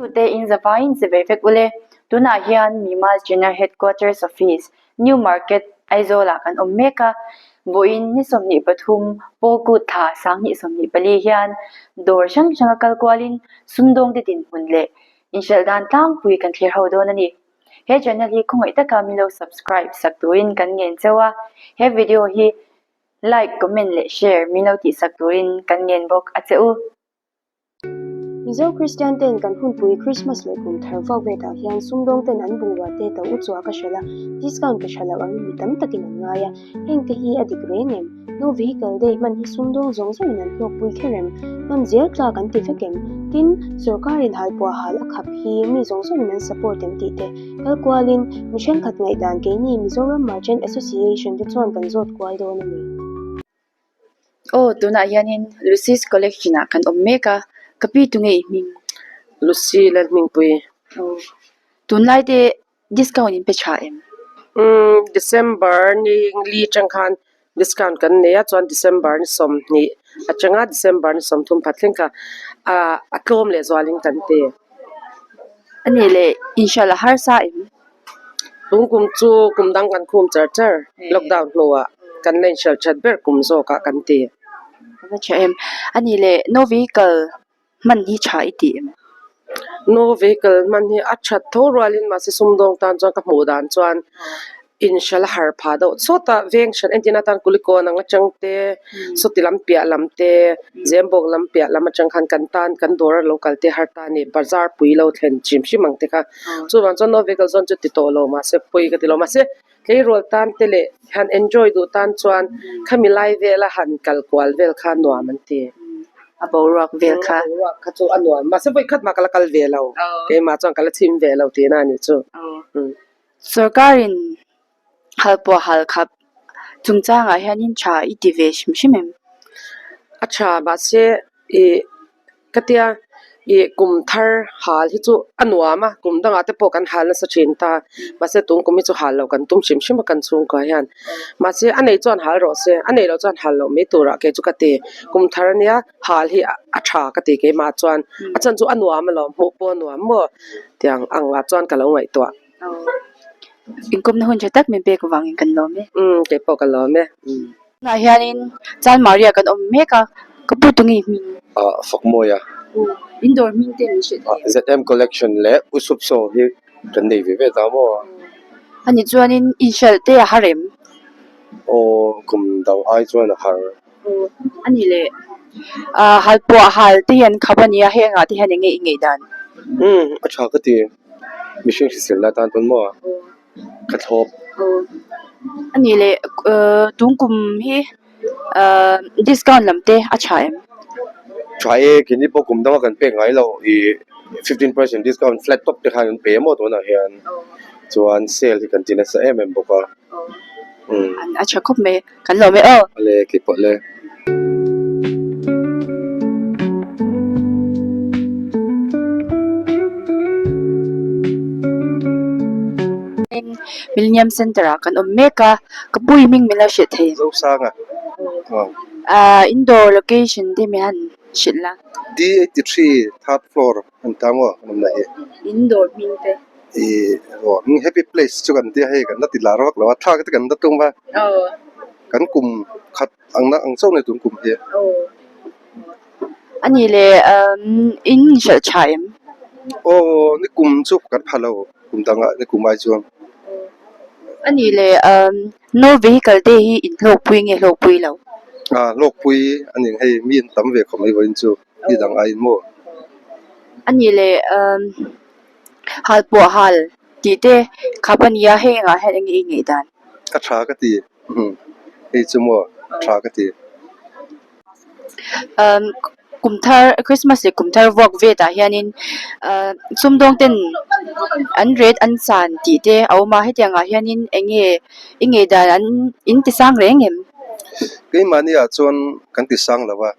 Tute in zavaiin che ve vek ule. Tunah hian Mimal General Headquarters Office, New Market, Aizawlah kan awm mek a. Vawiin ni 23 Pawlkut thla 2024 hian dawr hrang hranga kal kualin sumdawngte dinhmun leh inhralh dan tlangpui kan thlir ho dawn a ni. He channel hi khawngaih taka min lo subscribe sak turin kan ngen cheu a, he video hi like, comment leh share min lo tihsak turin kan ngen bawk a che u. Mizo Kristian ten kan hunpui Christmas leh kum thar vak vetah hian sumdawng ten an bungrua te to u chua ka hrelh a, discount pe tha lo angin mi tam takin an ngai a, heng te hi a dik reng em? No vehicle day hman hi sumdawng zawng zawngin an hlawkpui kher em? Hman zel tlak an ti vek em? Tin, sorkarin halpuah hal a khap hi mi zawng zawngin an support em tih te kal kualin mi thenkhat ngaihdan keini Mizoram Merchant Association te chuan kan zawt kual dawn a ni. Aw tunah hianin Lucy's collection ah kan awm mek a, ka pi tunge i hming? Lucy Lalhmingpui. Aw tunlai te discount in pe tha em? Umm December ni li atang khan discount kan nei a chuan December ni 20 atanga December ni 30 phat thleng kha ah a tlawm leh zualin kan pe. A nih leh inhralh a harsa em? Tun kum chu kum dang kan khum char char lockdown hnuah kan la inhralh that ber kum zawkah kan ti. Ka va tha em. A nih leh no vehicle hman hi tha i ti em? No vehicle hman hi a that tho rualin mahse sumdawng tan chuan ka hmuh dan chuan inhralh a har phah deuh chawt a, veng hran entir atan Kulikawn ang atang te, sawti lam piah lam te, Zembawk lam piah lam atang khan kan tan kan dawr a lo kal te har ta a ni, bazar pui lo thlen hrim hrim ang te kha. Chuvang chuan no vehicle zawn chu ti tawh lo mahse pawi ka ti lo mahse tleirawl tan te leh han enjoy duh tan chuan khami lai vela han kal kual vel kha nuam an ti. A boruak vel kha. A boruak kha chu a nuam mahse vawi khat mah ka la kal ve lo keimah chuan ka la chhim ve lo tihna a nih chu. Sorkarin halpuah hal khap chungchangah hianin tha i ti ve hrim hrim em? A tha mahse ih ka tia ih kum thar hal hi chu a nuam a kum dangah te pawh kan hal nasa thin ta mahse tun kum hi chu hal loh kan tum hrim hrim a kan chhungkua hian mahse a nei chuan hal rawh se a nei loh chuan hal loh mai turah kei chu ka ti kum thar ania hal hi a tha ka ti keimah chuan a chhan chu a nuam alawm hmuh pawh a nuam maw tiang angah chuan ka lo ngaihtuah. Inkawmna hun tha tak min pek avangin kan lawm e. Umm keipawh ka lawm e. Tunah hianin Chanmari ah kan awm mek a, ka pu tunge i hming? Ah Fakmawi a. In dawr hming te min hrilh thei em? ZM Collection leh U Sup Saw hi kan nei ve ve ta maw? Ani chuanin inhralh te a har em? Aw kum dang ai chuan a har. Aw ani leh ah halpuah hal te hi an khap a nia heng ah te hian eng nge i ngaih dan? Umm a tha ka ti mihring hriselna atan pawn maw? Ka thlawp. Aw ani leh tun kum hi ah discount lam te a tha em? Tha e keini pawh kum danga kan pek ngai loh ih 15% discount flat top te khan an pe maw tunah hian chuan sale hi kan ti nasa em em bawk a. A tha khawp mai kan lawm e aw. Ale keipawh le. Millennium Center ah kan awm mek a ka pu i hming min lo hrilh thei. Zosanga. Ahh indoor location te mi han hrilh la. D83 third floor an ta maw an awmna hi. Indoor hming te. Ih aw happy place chu kan tia hei kan la ti lar vak lo a thlak te kan la tum a kan kum khat ang na ang chauh a ni tun kum hi. A nih leh in inhralh tha em? Aw ni kum chu kan pha lo kum dangah ni kum ai chuan. A nih leh no vehicle te hi in hlawkpui nge hlawkpui lo? Ah hlawkpui a ni hei mi an tam ve khawp mai vawiin chu ni dang aiin maw? A nih leh Hal pawh hal tih te khap a nia hei engah hian enge i ngaih dan? A tha ka ti hei chu maw a tha ka ti. Umm kum thar Christmas leh kum thar vuak vet ah hianin ahh sumdawng ten an rate an san tih te a awm a hetiang ah hianin enge i ngaih dan an in ti sang reng em? Keimahni ah chuan kan ti sang lo a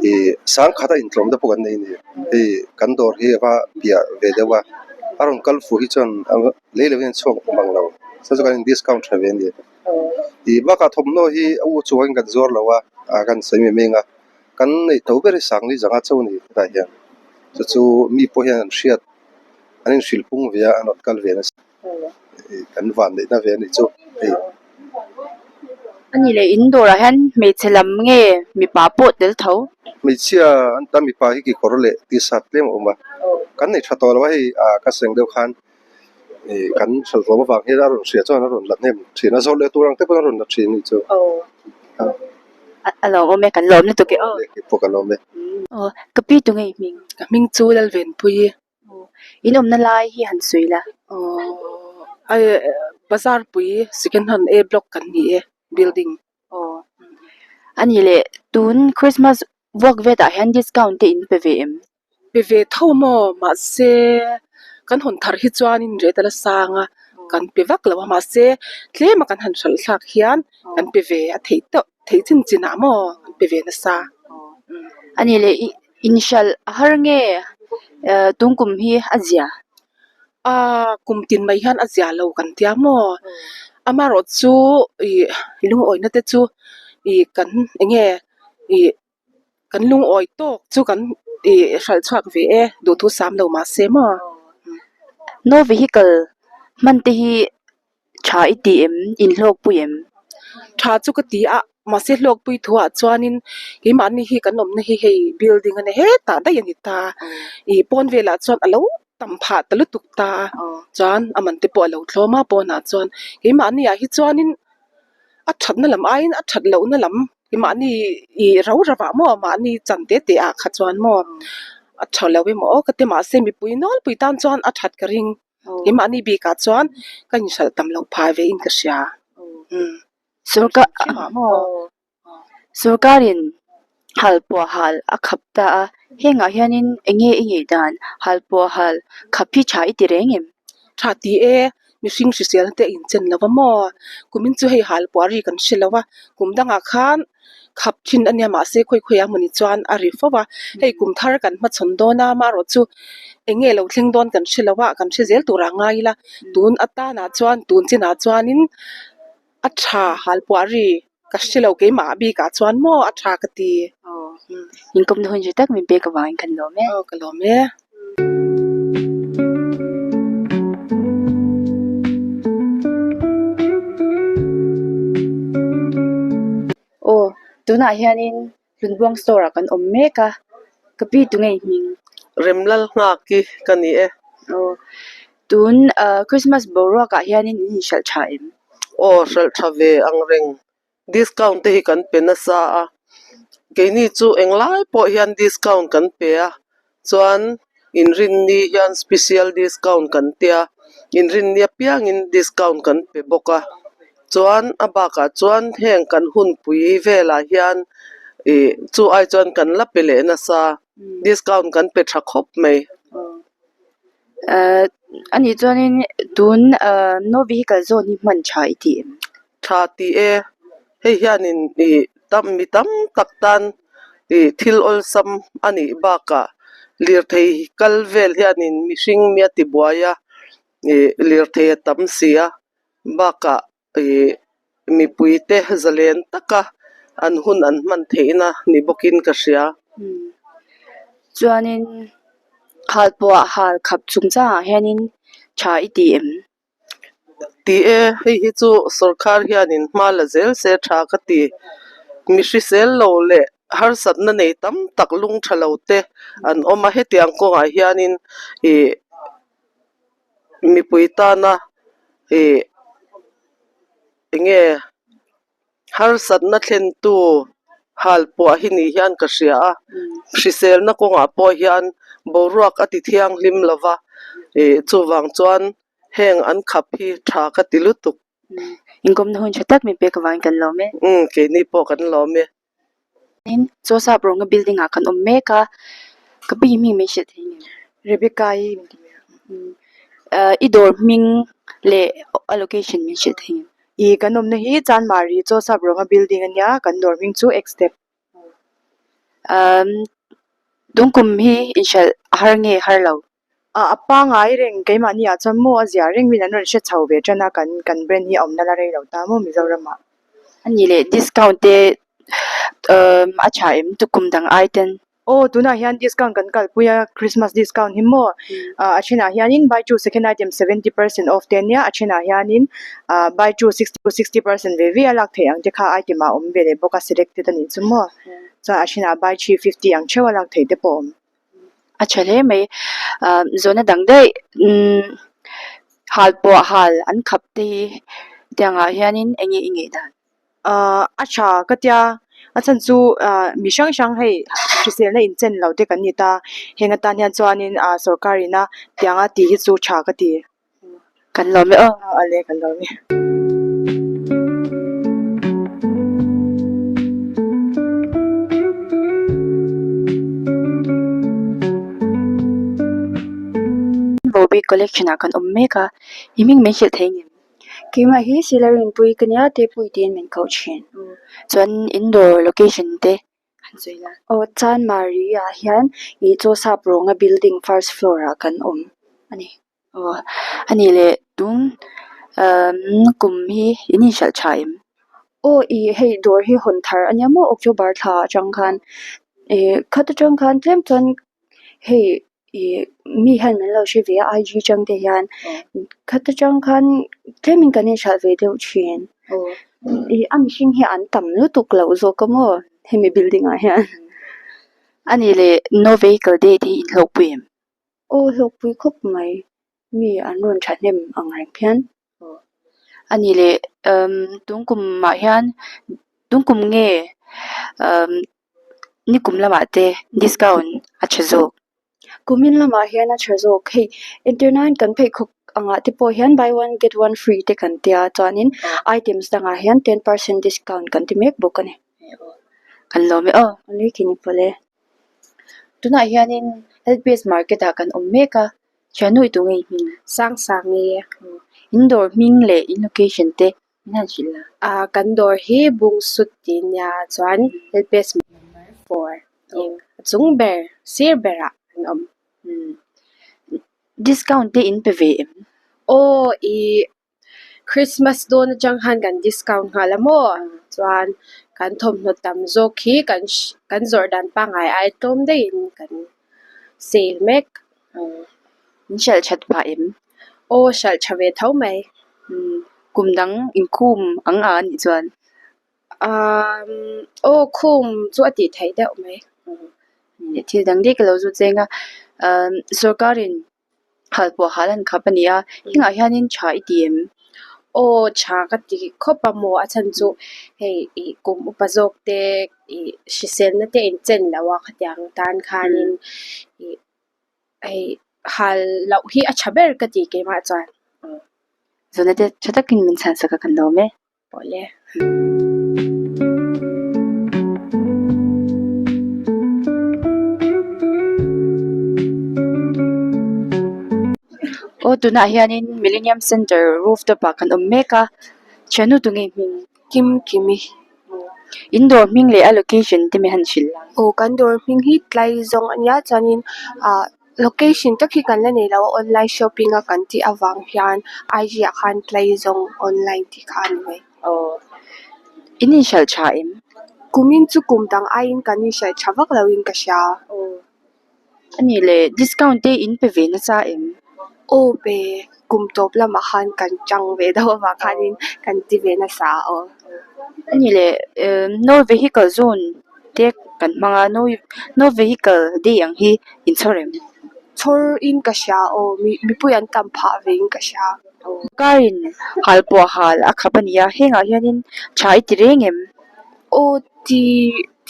ih sang khat a intlawm te pawh kan nei a ni. Hei kan dawr hi a va piah ve deuh a, a rawn kal fuh hi chuan lei lo hian chhuak mang lo chuan chu kan in discount tha ve a ni. Ih bakah thawmhnaw hi a u chuangin kan zuar lo a, ah kan sawi mai mai ang a, kan neih tho ber hi Sangli zanga chauh a ni hetah hian. Chu chu mi pawh hian an hriat an inhrilh pung ve a an rawn kal ve nasa kan van neihna ve a nih chu hei. Ani leh in dawrah hian hmeichhe lam nge mipa pawh tel tho? Hmeichhia an ta mipa hi kekawr leh t-shirt tlem a awm a, kan nei tha tawh lo a hei ah ka seng deuh khan ih kan hralh hlawm avang hian a rawn hria chuan a rawn la hnem thin a, zawrh leh tur ang te pawh a rawn la thin a nih chu. A lo awm e, kan lawm lutuk e aw. Pawh kan lawm e. Aw, ka pi tu ngei hming? Ka hming chu Lalvenpui. In awmna lai hi han sawi la. Aw, bazar pui second hand A block kan ni e, building. Aw, ani leh tun Christmas vuak vet ah hian discount te in pe ve em? Pe ve tho maw? Mahse, kan hawn thar hi chuanin rate a la sang a, kan pe vak lo a, mahse tlema kan han hralh thlak hian kan pe ve a theih tawh, theih chin chinah maw kan pe ve nasa. Ani leh i inhralh a har nge tun kum hi a zia? Aa kum tin mai hian a zia lo kan tia maw? Amaherawh chu ih lungawina te chu ih kan eng nge ih. Kan lungawi tawk chu kan ih hralh chhuak ve e, duhthu sam lo mah se maw? No vehicle hman te hi tha i ti em? Inhlawkpui em? Tha chu ka ti a, mahse hlawkpui thuah chuanin keimahni hi kan awmna hi hei building a ni hetah daih a ni ta. Ih pawn velah chuan a lo tam phah ta lutuk ta a, chuan a man te pawh a lo tlawm a pawnah chuan keimahni ah hi chuanin a thatna lam aiin a that lohna lam mahni ih rau rau ah maw mahni chan te te ah kha chuan maw a tha lo emaw aw ka ti mahse mipui nawlpui tan chuan a that ka ring keimahni bik ah chuan ka inhralh tam loh phah ve in ka hria umm Sorkarin halpuah hal a khap ta a, hengah hianin eng nge i ngei dan halpuah hal khap hi tha i ti reng em? Tha ti e, mihring hriselna te a inchen lo va maw? Kumin chu hei halpuah ri kan hre lo va, kum dangah khan khap thin a nia mahse khawi khawi ah mawni chuan a ri fo va, hei kum thar kan hmachhawn dawn a, amaherawh chu eng nge lo thleng dawn kan hre lo a, kan hre zel turah ngai ila, tun atanah chuan tun chinah chuanin A tha halpuah ri ka hre lo keimah bikah chuan maw a tha ka ti. Inkawmna hun hre tak min pek avangin kan lawm e. Aw ka lawm e. Aw tunah hianin Hlunbuang store ah kan awm mek a, ka pi tu ngei hming? Remlal nghak hi ka ni e. Aw, tun ah Christmas boruak ah hianin in inhralh tha em? Aw, hralh tha ve ang reng. Discount te hi kan pe nasa a, keini chu englai pawh hian discount kan pe a, chuan inrinni hian special discount kan tia, inrinni apiangin discount kan pe bawk a, chuan a bakah chuan heng kan hunpui velah hian ih chu ai chuan kan la pe leh nasa discount kan pe tha khawp mai. Ehh anih chuanin tun ahh no vehicle zawn hi hman tha i ti em? Tha ti e, hei hianin ih tam mi tam tak tan ih thil awlsam a nih bakah lirthei kal vel hianin mihring mi a ti buai a ih lirthei a tam si a bakah ih mipui te zalen taka an hun an hman theihna ni bawkin ka hria. Chuanin halpuah hal khap chungchangah hianin tha i ti em? Ti e, hei hi chu sorkar hianin hma la zel se tha ka ti. Mi hrisel lo leh harsatna nei tam tak lung tha lo te an awm a, hetiang kawngah hianin ih mipui tana ih eng nge Harsatna thlentu halpuah hi ni hian ka hria a, hriselna kawngah pawh hian boruak a ti thianghlim lo va, ih chuvang chuan heng an khap hi tha ka ti lutuk. Inkawmna hun tha tak min pek avangin kan lawm e. Umm keini pawh kan lawm e. Tin, Joseph Rawnga building ah kan awm mek a, ka pi hming min hrilh thei ngei. Rebecca i min ti mai a. Ahh i dawr hming leh a location min hrilh thei ngei. I kan awmna hi Chanmari Joseph Rawnga building ania, kan dawr hming chu X-step. Ahh tungkum hi inhralh a har nge har lo? A pangai reng keimahni ah chuan maw a zia reng min an rawn hre chho ve tan a kan kan brand hi a awmna la rei lo ta maw Mizoram ah. A nih leh discount te a tha em tukum dang ai ten? Aw tunah hian discount kan kalpui a Christmas discount hi maw ah a thenah hianin buy two second item 70% off te ania a thenah hianin ah buy two 60 percent ve ve a lak theih ang te kha item ah a awm ve leh bawk a selected a nih chu maw chuan a thenah buy 350 ang theuh a lak theih te pawh a awm. A tha hle mai ah zawhna dang daih umm hal pawh hal an khap te hi tiangah hianin eng nge i ngaih dan? Ahh a tha ka tia a chhan chu ah mi hrang hrang hei hriselna inchen lo te kan ni ta heng atan hian chuanin ah sorkar ina tianga tih hi chu tha ka ti. Kan lawm e aw. A le kan lawm e. Vohbik collection ah kan awm mek a, i hming min hrilh thei ngem? Keimah hi Sila Rinpui ka nia Tepui tiin min koh thin. Chuan indoor location te han sawi la. Aw Chanmari ah hian ih chaw sap rawnga building first floor ah kan awm a ni. Aw a nih leh tun kum hi in inhralh tha em? Aw ih hei dawr hi hawn thar a nia maw October thla atang khan ih khat atang khan tlem chuan hei ih mi hian min lo hre ve a IG atang te hian khat atang khan tlem in kan inhralh ve deuh thin ih a mihring hi an tam lutuk loh zawk a maw hemi building ah hian. A nih leh no vehicle day te hi inhlawkpui em? Aw hlawkpui khawp mai mi an rawn thahnem ang reng phian. A nih leh umm tun kumah hian tun kum nge umm nikum lamah te discount a tha zawk. Kumin lamah hian a tha zawk hei entirnain kan pheikhawk angah te pawh hian buy one get one free te kan tia chuanin items dangah hian 10% discount kan ti mek bawk a ni. Kan lawm e aw. Awle kini pawh le. Tunah hianin LPS market ah kan awm mek a, thiannu i tu ngei hming? Sang sang nge. In dawr hming leh in location te min han hrilh la. Ah kan dawr hi Bungsut tih nia chuan LPS number 4 a chung ber sir berah an awm. Discount te in pe ve em? Aw i Christmas dawn atang khan kan discount nghal a maw chuan kan thawmhnaw tam zawk hi kan kan zawrh dan pangngai ai tlawm daihin kan sale mek. In hralh that phah em? Aw hralh tha ve tho mai. Kum dang inkhum ang a anih chuan? Umm aw khum chu a tih theih deuh mai. Thil dang daih ka lo zut zeng a umm sorkarin Hal pawh hal an khap a ni a, hengah hianin tha i ti em? Aw tha ka ti khawp a maw a chhan chu hei ih kum upa zawk te ih hriselna te inchen loh a khatiang tan khanin ih hei hal loh hi a tha ber ka ti keimah chuan. Zawhna te tha takin min chhan sak a kan lawm e. Pawh le. Aw tunah hianin Millennium Centre rooftop ah kan awm mek a, thiannu tunge hming? Kim Kimi. In dawr hming leh a location te mi han hrilh la. Aw kan dawr hming hi Tlaizawng a nia chuanin ah Location tak hi kan la nei lo a online shopping a kan tih avang hian IG ah khan Tlaizawng online tih kha a ni mai. Aw in inhralh tha em? Kumin chu kum dang aiin kan inhralh tha vak lo in ka hria. Aw a nih leh discount te in pe ve nasa em? Aw pe kum tawp lamah khan kan tang ve deuh avang khanin kan ti ve nasa aw. A nih leh no vehicle zone te kan hmang a no no vehicle day ang hi in chhawr em? Chhawr in ka hria aw mi mipui an tam phah ve in ka hria. Car in hal pawh hal a khap a ni a hengah hianin tha i ti reng em? Aw ti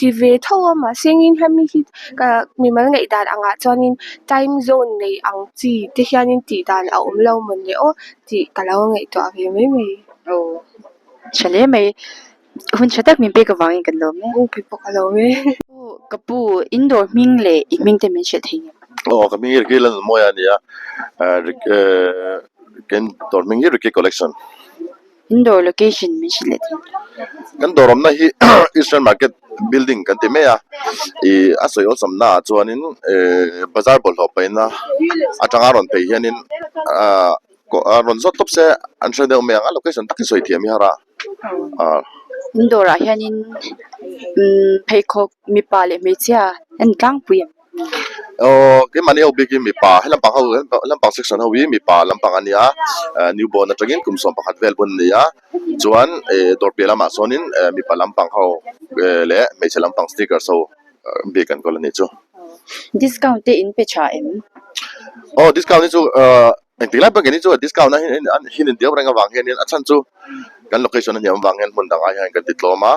ti ve tho a mahse engin hemi hi ka mimal ngaihdan angah chuanin time zone nei ang chi te hianin tih dan a awm lo mawn le aw tih ka lo ngaihtuah ve mai mai. Aw tha hle mai hun tha tak min pek avangin kan lawm e. Aw kei pawh ka lawm e. Aw ka pu in dawr hming leh i hming te min hrilh thei ngem? Aw ka hming hi Ricky Lalnunmawia a ni a, kan dawr hming hi Ricky Collection. In dawr location min hrilh leh thei. Kan dawr awmna hi Eastern Market building kan ti mai a, ih a sawi awlsam naah chuanin eh bazar bawlhhlawh paihna atanga rawn phei hianin ah rawn zawt tawp se an hre deuh mai ang a location tak hi sawi thiam hi har a ah. In dawrah hianin umm pheikhawk mipa leh hmeichhia a ni tlangpui em? Aw keimahni ho bik hi mipa he lampang ho lampang section ho hi mipa lampang a nia new born atangin kum 11 vel bun a ni a chuan eh dawr piah lamah sawnin mipa lampang ho leh hmeichhe lampang sneakers ho bik an kawl a nih chu. Discount te in pe tha em? Aw discount hi chu ah engtik lai pawh keini chu discount a hin in diau reng avang hianin a chhan chu kan location a hniam avang hian hmun dangah hian kan ti tlawm a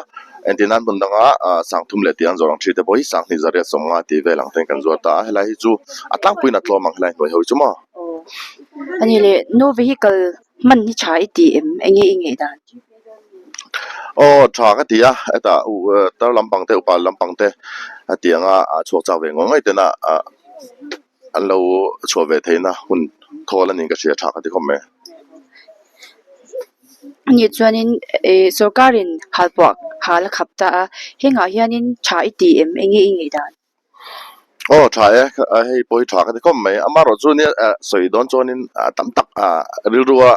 entir nan hmun danga ah sangthum leh tih an zawrh ang thi te pawh hi sanghnih zariat sawmnga tih vel ang ten kan zuar ta a helai hi chu a tlangpuiin a tlawm ang helai hnuai ho hi chu maw. Aw ani leh no vehicle hman hi tha i ti em enge i ngaih dan? Aw tha ka ti a hetah tar lampang te upa lampang te a ti anga a chhuak chak ve ngawih ngawih tena ah an lo chhuah ve theihna hun thawl a niin ka hria tha ka ti khawp mai. Ani chuanin ih sorkarin halpuah hal a khap ta a hengah hianin tha i ti em enge i ngaih dan? Aw tha e hei pawh hi tha ka ti khawp mai amaherawh chu nia sawi dawn chuanin tam tak rilrua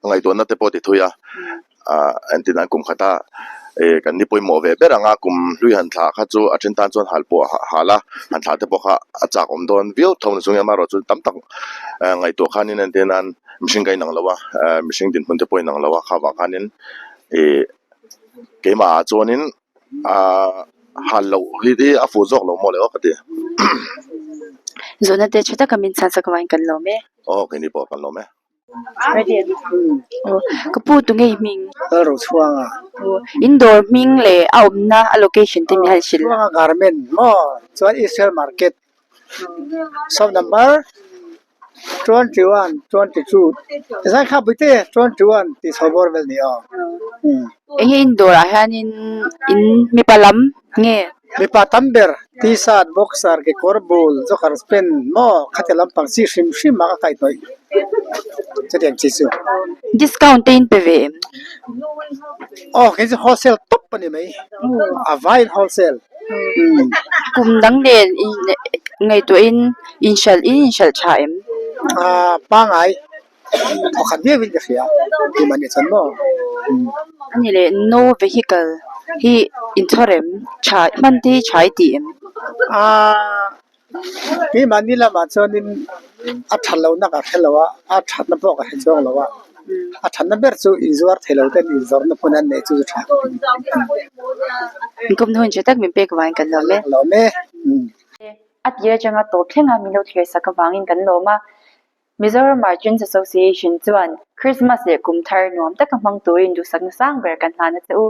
ngaihtuahna te pawh ti thui a entir nan kum khata ih kan ni pawimawh ve ber ang a kum hlui han thlah kha chu a then tan chuan hal pawh hal a han thlah te pawh kha a chak awm dawn viau tho ni chungin amaherawh chu tam tak ngaihtuah khanin entir nan mihring ka inang lo a mihring dinhmun te pawh a inang lo a kha vang khanin ih keimah ah chuanin. Ahh hal loh hi hi a fuh zawk lo maw le aw ka ti. Zawhna te tha taka min chhan sak avangin kan lawm e. Aw keini pawh kan lawm e. Ready em? Aw ka pu tunge i hming? Lal Rochhuanga. Aw in dawr hming leh a awmna a location te min han hrilh. Rochhuanga garment maw chuan Israel market shop number 21, 22 zai kha puite 21 tih chho bawr vel ni aw. Enge in dawrah hianin in mipa lam nge? Mipa tam ber t-shirt, boxer, kekawr bul, joker pant maw khati lampang chi hrim hrim a ka kaihhnawih chutiang chi chu. Discount te in pe ve em? Aw kei chu wholesale tawp a ni mai a vaiin wholesale. Kum dang nen ngaihtuahin inhralh in inhralh tha em? Aaa pangai thawkhat viau in ka hria tih mah ni chuan maw. Ani leh no vehicle hi inchhawr em? Tha hman te hi tha i ti em? Aaa keimahni lamah chuanin a that lohna ka hre lo a, a thatna pawh ka hre chuang lo a, a thatna ber chu inzuar thei lo ten inzawrhna hmun an neih chu chu tha ka ti. Inkawmna hun tha tak min pek vangin kan lawm e. Lawm e. A tir atanga tawp thlenga min lo thlir sak avangin kan lawm a. Mizoram Merchants Association chuan Christmas leh kum thar nuam taka hmang turin duhsakna sang ber kan hlan a che u.